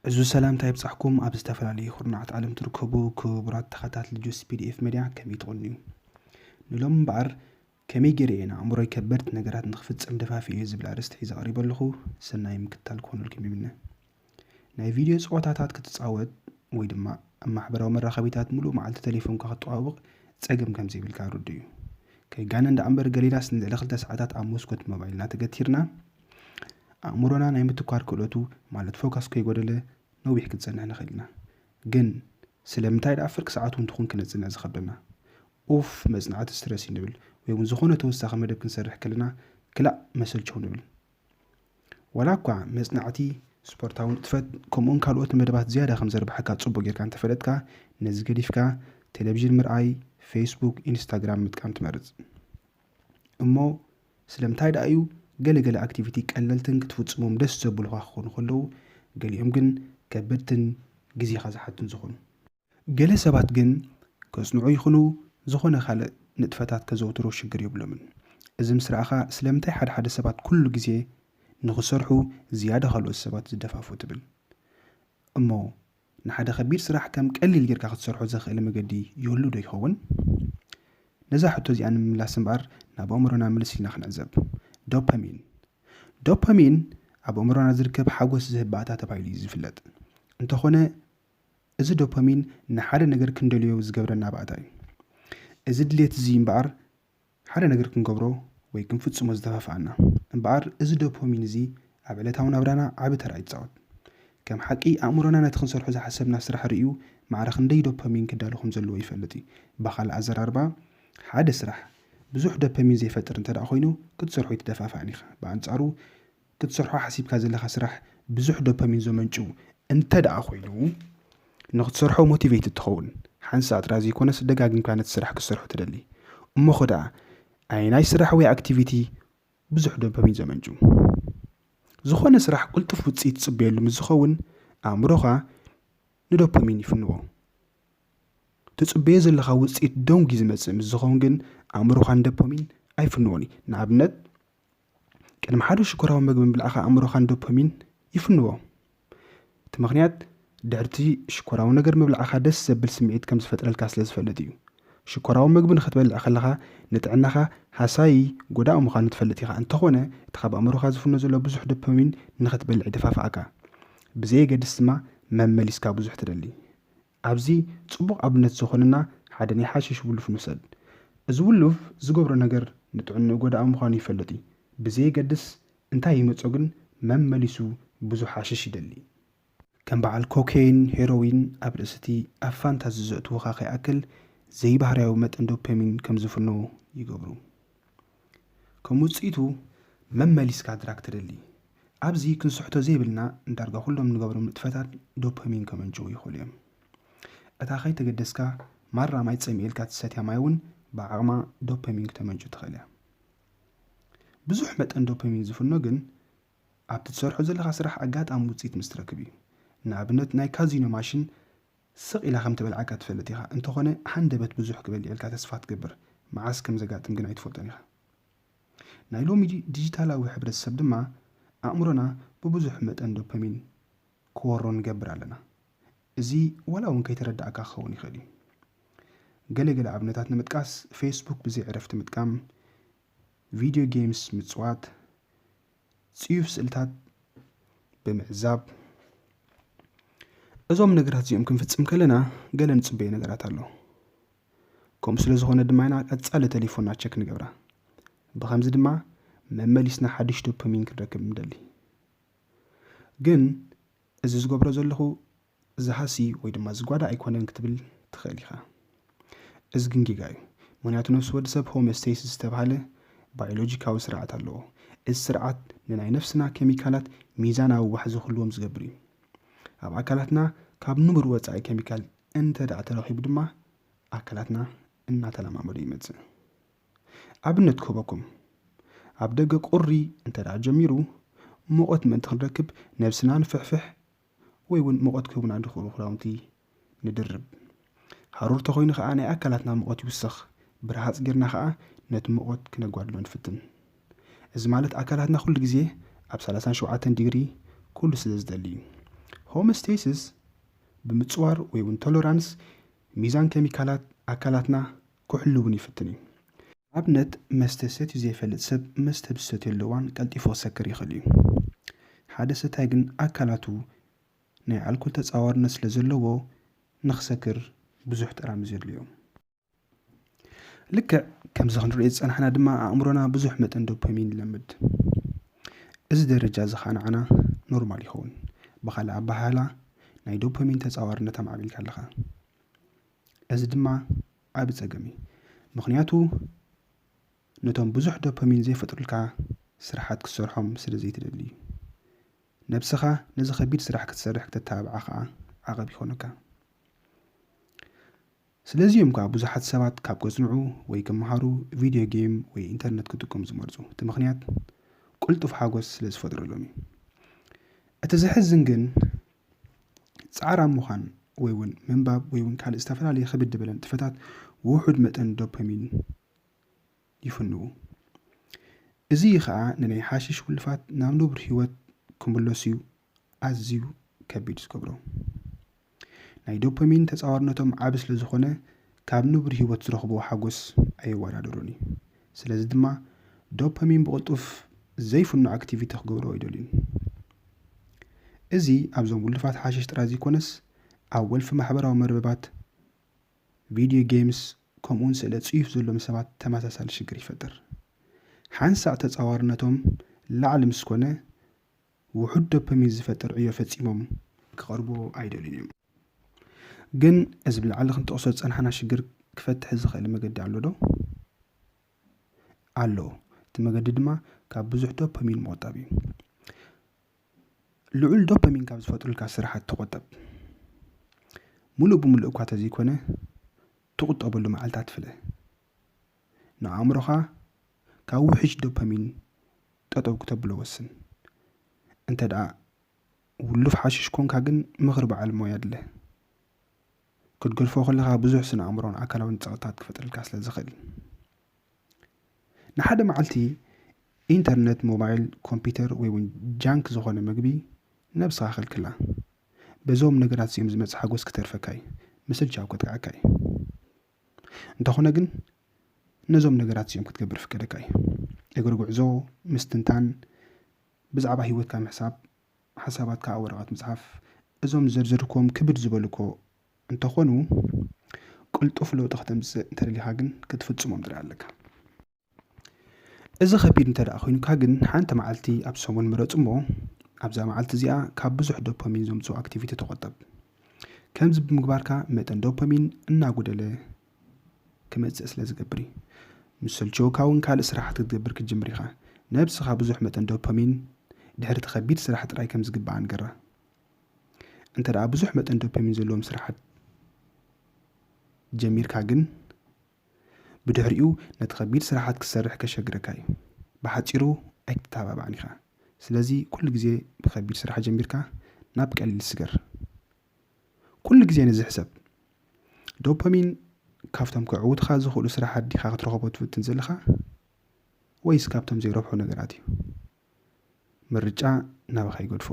እዚ ሰላምታ ይብጻሕኩም ኣብ ዝተፈላለዩ ኩርናዓት ዓለም ትርከቡ ክቡራት ተኸታተልቲ ጆሲ ፒ ዲ ኤፍ መድያ፣ ከመይ ትቕንዩ? ንሎም እምበኣር ከመይ ገይረ እየ ንኣእምሮይ ከበድቲ ነገራት ንኽፍጽም ደፋፊኤ ዝብል ኣርእስቲ ሒዘ ቀሪበ ኣለኹ። ሰናይ ምክትታል ክኾነልኩም ይምነ። ናይ ቪድዮ ጸወታታት ክትጻወት ወይ ድማ ኣብ ማሕበራዊ መራኸቢታት ምሉእ መዓልቲ ተሌፎንካ ክትጠዋውቕ ጸገም ከም ዘይብልካ ርዱእ እዩ። ከይጋነን ደኣ እምበር ገሊናስ ንልዕሊ ክልተ ሰዓታት ኣብ መስኮት ሞባይልና ተገቲርና ኣእምሮና ናይ ምትኳር ክእለቱ ማለት ፎካስ ከይጎደለ ነዊሕ ክንጸንሕ ንኽእል ኢና። ግን ስለምንታይ ደኣ ፍርቂ ሰዓት እውን ትኹን ክነጽንዕ ዝኸብደና? ኡፍ መጽናዕቲ ስትረስ እዩ ንብል ወይ እውን ዝኾነ ተወሳኺ መደብ ክንሰርሕ ከለና ክላእ መሰልቸው ንብል። ዋላ እኳ መጽናዕቲ፣ ስፖርታዊ ንጥፈት ከምኡውን ካልኦት መደባት ዝያዳ ከም ዘርብሓካ ጽቡቕ ጌርካ እንተፈለጥካ ነዚ ገዲፍካ ቴሌቪዥን ምርኣይ፣ ፌስቡክ፣ ኢንስታግራም ምጥቃም ትመርጽ። እሞ ስለምንታይ ደኣ እዩ ገለ ገለ ኣክቲቪቲ ቀለልትን ክትፍጽሞም ደስ ዘብሉኻ ክኾኑ ከለዉ ገሊኦም ግን ከበድትን ግዜኻ ዝሓቱን ዝኾኑ? ገለ ሰባት ግን ከጽንዑ ይኹኑ ዝኾነ ካልእ ንጥፈታት ከዘውትሩ ሽግር የብሎምን። እዚ ምስ ረኣኻ ስለምንታይ ሓደ ሓደ ሰባት ኩሉ ግዜ ንኽሰርሑ ዝያዳ ካልኦት ሰባት ዝደፋፉ ትብል? እሞ ንሓደ ከቢድ ስራሕ ከም ቀሊል ጌርካ ክትሰርሖ ዘኽእል መገዲ ይህሉ ዶ ይኸውን? ነዛ ሕቶ እዚኣ ንምምላስ እምበኣር ናብ ኣእምሮና ምልስ ኢልና ክንዕዘብ። ዶፓሚን። ዶፓሚን ኣብ ኣእምሮና ዝርከብ ሓጎስ ዝህብ ባእታ ተባሂሉ እዩ ዝፍለጥ። እንተኾነ እዚ ዶፓሚን ንሓደ ነገር ክንደልዮ ዝገብረና ባእታ እዩ። እዚ ድሌት እዚ እምበኣር ሓደ ነገር ክንገብሮ ወይ ክንፍጽሞ ዝደፋፍኣና። እምበኣር እዚ ዶፓሚን እዚ ኣብ ዕለታዊ ናብራና ዓቢ ተራ ይጻወት። ከም ሓቂ ኣእምሮና ነቲ ክንሰርሖ ዝሓሰብና ስራሕ ርእዩ ማዕረ ክንደይ ዶፓሚን ክዳሎ ከም ዘለዎ ይፈልጥ እዩ። ብኻልእ ኣዘራርባ ሓደ ስራሕ ብዙሕ ዶፓሚን ዘይፈጥር እንተ ደኣ ኮይኑ ክትሰርሖ ኣይትደፋፍኣን ኢኻ። ብኣንጻሩ ክትሰርሖ ሓሲብካ ዘለኻ ስራሕ ብዙሕ ዶፓሚን ዘመንጭው እንተ ደኣ ኮይኑ ንኽትሰርሖ ሞቲቬትድ ትኸውን። ሓንሳእ ጥራይ ዘይኮነስ ደጋጊምካ ነቲ ስራሕ ክትሰርሖ ትደሊ። እሞ ኸ ደኣ ኣየናይ ስራሕ ወይ ኣክቲቪቲ ብዙሕ ዶፓሚን ዘመንጭው? ዝኾነ ስራሕ ቅልጡፍ ውፅኢት ትፅበየሉ ምስ ዝኸውን ኣእምሮኻ ንዶፓሚን ይፍንዎ። ትፅበዮ ዘለኻ ውፅኢት ደንጉዩ ዝመፅእ ምስ ዝኸውን ግን ኣእምሮኻ ንዶፓሚን ኣይፍንዎን እዩ። ንኣብነት ቅድሚ ሓደ ሽኮራዊ መግቢ ምብላዕኻ ኣእምሮኻ ንዶፓሚን ይፍንዎ። እቲ ምኽንያት ድሕርቲ ሽኮራዊ ነገር ምብላዕኻ ደስ ዘብል ስምዒት ከም ዝፈጥረልካ ስለ ዝፈልጥ እዩ። ሽኮራዊ መግቢ ንኽትበልዕ ከለኻ ንጥዕናኻ ሃሳዪ ጎዳኢ ምዃኑ ትፈልጥ ኢኻ። እንተኾነ እቲ ካብ ኣእምሮኻ ዝፍኖ ዘሎ ብዙሕ ዶፓሚን ንኽትበልዕ ይደፋፍኣካ። ብዘየገድስ ድማ መመሊስካ ብዙሕ ትደሊ። ኣብዚ ጽቡቕ ኣብነት ዝኾነና ሓደ ናይ ሓሽሽ ውሉፍ ንውሰድ። እዚ ውሉፍ ዝገብሮ ነገር ንጥዕንኡ ጎዳኢ ምዃኑ ይፈልጥ እዩ። ብዘየገድስ እንታይ ይመጾ ግን መመሊሱ ብዙሕ ሓሽሽ ይደሊ። ከም በዓል ኮኬይን፣ ሄሮዊን ኣብ ርእሲ እቲ ኣብ ፋንታዚ ዘእትዉኻ ከይኣክል ዘይባህርያዊ መጠን ዶፓሚን ከም ዝፍንዉ ይገብሩ። ከም ውጽኢቱ መመሊስካ ድራግ ትደሊ። ኣብዚ ክንስሕቶ ዘይብልና ንዳርጋ ኩሎም ንገብሮም ንጥፈታት ዶፓሚን ከመንጭዉ ይኽእሉ እዮም። እታ ከይተገደስካ ማራ ማይ ጸሚኤልካ ትሰትያ ማይ እውን ብዓቕማ ዶፓሚን ክተመንጩ ትኽእል እያ። ብዙሕ መጠን ዶፓሚን ዝፍኖ ግን ኣብቲ ትሰርሖ ዘለኻ ስራሕ ኣጋጣሚ ውጽኢት ምስ ትረክብ እዩ። ንኣብነት ናይ ካዚኖ ማሽን ስቕ ኢላ ከም ትበልዓካ ትፈልጥ ኢኻ። እንተኾነ ሃንደበት ብዙሕ ክበልዕ ኢልካ ተስፋ ትገብር። መዓስ ከም ዘጋጥም ግን ኣይትፈልጦን ኢኻ። ናይ ሎሚ ዲ- ዲጂታላዊ ሕብረተሰብ ድማ ኣእምሮና ብብዙሕ መጠን ዶፓሚን ክወሮ ንገብር ኣለና። እዚ ዋላ እውን ከይተረዳእካ ክኸውን ይኽእል እዩ። ገለ ገለ ኣብነታት ንምጥቃስ ፌስቡክ ብዘይ ዕረፍቲ ምጥቃም፣ ቪድዮ ጌምስ ምጽዋት፣ ጽዩፍ ስእልታት ብምዕዛብ። እዞም ነገራት እዚኦም ክንፍጽም ከለና ገለ ንጽበዮ ነገራት ኣሎ። ከምኡ ስለ ዝኾነ ድማ ኢና ቀጻሊ ተሌፎንና ቸክ ንገብራ። ብኸምዚ ድማ መመሊስና ሓድሽ ዶፓሚን ክንረክብ ንደሊ። ግን እዚ ዝገብሮ ዘለኹ ዝሃሲ ወይ ድማ ዝጓዳ ኣይኮነን ክትብል ትኽእል ኢኻ። እዚ ግን ጌጋ እዩ። ምኽንያቱ ነፍሲ ወዲ ሰብ ሆሜስቴሲስ ዝተባህለ ባዮሎጂካዊ ስርዓት ኣለዎ። እዚ ስርዓት ንናይ ነፍስና ኬሚካላት ሚዛናዊ ዋሕዚ ክህልዎም ዝገብር እዩ። ኣብ ኣካላትና ካብ ንቡር ወጻኢ ኬሚካል እንተ ደኣ ተረኺቡ ድማ ኣካላትና እናተለማመዶ ይመጽእ። ኣብነት ክህበኩም፣ ኣብ ደገ ቁሪ እንተ ደኣ ጀሚሩ፣ ሙቐት ምእንቲ ክንረክብ ነብስና ንፍሕፍሕ ወይ እውን ሙቐት ክህቡና ዝኽእሉ ክዳውንቲ ንድርብ። ሃሩር ተኾይኑ ኸኣ ናይ ኣካላትና ሙቐት ይውስኽ፣ ብረሃጽ ጌርና ኸኣ ነቲ ሙቐት ክነጓድሎ ንፍትን። እዚ ማለት ኣካላትና ኩሉ ግዜ ኣብ ሰላሳን ሸውዓተን ዲግሪ ኩሉ ስለ ዝደሊ እዩ። Homeostasis ብምጽዋር ወይ እውን ቶለራንስ ሚዛን ኬሚካላት ኣካላትና ክሕሉ እውን ይፍትን እዩ። ኣብነት መስተ ሰትዩ ዘይፈልጥ ሰብ መስተ ብዝሰትየሉ እዋን ቀልጢፉ ክሰክር ይኽእል እዩ። ሓደ ሰታይ ግን ኣካላቱ ናይ ኣልኮል ተጻዋርነት ስለ ዘለዎ ንኽሰክር ብዙሕ ጠራሙዝ የድልዮ። ልክዕ ከምዚ ክንሪኦ ዝጸናሕና ድማ ኣእምሮና ብዙሕ መጠን ዶፓሚን ይለምድ። እዚ ደረጃ እዚ ኸኣ ንዓና ኖርማል ይኸውን። ብኻልእ ኣበሃህላ ናይ ዶፓሚን ተጻዋርነት ኣማዕቢልካ ኣለኻ። እዚ ድማ ዓቢ ጸገም እዩ። ምኽንያቱ ነቶም ብዙሕ ዶፓሚን ዘይፈጥሩልካ ስራሓት ክትሰርሖም ስለ ዘይትደሊ እዩ። ነብስኻ ነዚ ከቢድ ስራሕ ክትሰርሕ ክተተባብዓ ኸኣ ዓቐብ ይኾነካ። ስለዚ እዮም ከኣ ብዙሓት ሰባት ካብ ከጽንዑ ወይ ክመሃሩ ቪድዮ ጌም ወይ ኢንተርነት ክጥቀሙ ዝመርጹ። እቲ ምኽንያት ቅልጡፍ ሓጎስ ስለ ዝፈጥረሎም እዩ። እቲ ዘሕዝን ግን ጻዕራም ምዃን ወይ እውን ምንባብ ወይ እውን ካልእ ዝተፈላለየ ክብድ ዝበለ ንጥፈታት ውሑድ መጠን ዶፓሚን ይፍንዉ። እዚ ኸኣ ንናይ ሓሽሽ ውልፋት ናብ ንቡር ህይወት ክምለሱ ኣዝዩ ከቢድ ዝገብሮ። ናይ ዶፓሚን ተጻዋርነቶም ዓቢ ስለ ዝኾነ ካብ ንቡር ህይወት ዝረኽብዎ ሓጎስ ኣየወዳድሮን እዩ። ስለዚ ድማ ዶፓሚን ብቕልጡፍ ዘይፍኖ ኣክቲቪቲ ክገብርዎ ኣይደልዩን። እዚ ኣብዞም ውልፋት ሓሽሽ ጥራይ ዘይኮነስ ኣብ ወልፊ ማሕበራዊ መርበባት፣ ቪድዮ ጌምስ ከምኡውን ስእለ ጽዩፍ ዘሎም ሰባት ተመሳሳሊ ሽግር ይፈጥር። ሓንሳእ ተጻዋርነቶም ላዕሊ ምስ ኮነ ውሑድ ዶፓሚን ዝፈጥር ዕዮ ፈጺሞም ክቐርቡ ኣይደልዩን እዮም። ግን እዚ ብላዕሊ ክንጠቕሶ ዝጸናሕና ሽግር ክፈትሕ ዝኽእል መገዲ ኣሎ ዶ? ኣሎ። እቲ መገዲ ድማ ካብ ብዙሕ ዶፓሚን ምቑጣብ እዩ። ልዑል ዶፓሚን ካብ ዝፈጥሩልካ ስራሓት ተቖጠብ። ሙሉእ ብሙሉእ እኳ ተዘይኮነ ትቑጠበሉ መዓልታት ፍለ። ንኣእምሮኻ ካብ ውሕጅ ዶፓሚን ጠጠው ክተብሎ ወስን። እንተ ደኣ ውሉፍ ሓሽሽ ኮንካ ግን ምኽሪ በዓል ሞያ ድለ። ክትገድፎ ከለኻ ብዙሕ ስነ ኣእምሮን ኣካላውን ጸቕጥታት ክፈጥረልካ ስለ ዝኽእል። ንሓደ መዓልቲ ኢንተርነት፣ ሞባይል፣ ኮምፒውተር ወይ እውን ጃንክ ዝኾነ ምግቢ ነብስኻ ከልክላ። በዞም ነገራት እዚኦም ዝመጽእ ሓጎስ ክተርፈካ እዩ። ምስልቻው ከጥቅዓካ እዩ። እንተኾነ ግን ነዞም ነገራት እዚኦም ክትገብር ፍቀደካ እዩ። እግሪ ጉዕዞ፣ ምስትንታን፣ ብዛዕባ ህይወትካ ምሕሳብ፣ ሓሳባትካ ኣብ ወረቐት ምጽሓፍ፣ እዞም ዝዘርዘርክዎም ክብድ ዝበሉ እኮ እንተኾኑ፣ ቅልጡፍ ለውጢ ከተምጽእ እንተደሊኻ ግን ክትፍጽሞም ጥራይ ኣለካ። እዚ ከቢድ እንተ ደኣ ኮይኑካ ግን ሓንቲ መዓልቲ ኣብ ሰሙን ምረጽ እሞ፣ ኣብዛ መዓልቲ እዚኣ ካብ ብዙሕ ዶፓሚን ዘምጽኡ ኣክቲቪቲ ተቖጠብ። ከምዚ ብምግባርካ መጠን ዶፓሚን እናጎደለ ክመጽእ ስለ ዝገብር እዩ። ምስ ሰልቸወካ እውን ካልእ ስራሓት ክትገብር ክትጅምር ኢኻ። ነብስኻ ብዙሕ መጠን ዶፓሚን ድሕሪ እቲ ከቢድ ስራሕ ጥራይ ከም ዝግባኣ ንገራ። እንተ ደኣ ብዙሕ መጠን ዶፓሚን ዘለዎም ስራሓት ጀሚርካ ግን፣ ብድሕሪኡ ነቲ ከቢድ ስራሓት ክትሰርሕ ከሸግረካ እዩ። ብሓጺሩ ኣይትተባባዕን ኢኻ። ስለዚ ኩሉ ግዜ ብከቢድ ስራሕ ጀሚርካ ናብ ቀሊል ስገር። ኩሉ ግዜ ነዚ ሕሰብ። ዶፓሚን ካብቶም ከዕውትኻ ዝኽእሉ ስራሓት ዲኻ ክትረኽቦ ትፍትን ዘለኻ? ወይስ ካብቶም ዘይረብሑ ነገራት እዩ? ምርጫ ናባኻ ይገድፎ።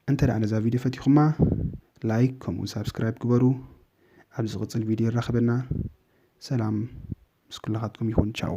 እንተ ደኣ ነዛ ቪድዮ ፈቲኹማ፣ ላይክ ከምኡውን ሳብስክራይብ ግበሩ። ኣብ ዝቕጽል ቪድዮ ይራኸበና። ሰላም ምስ ኩላኻትኩም ይኹን። ቻው።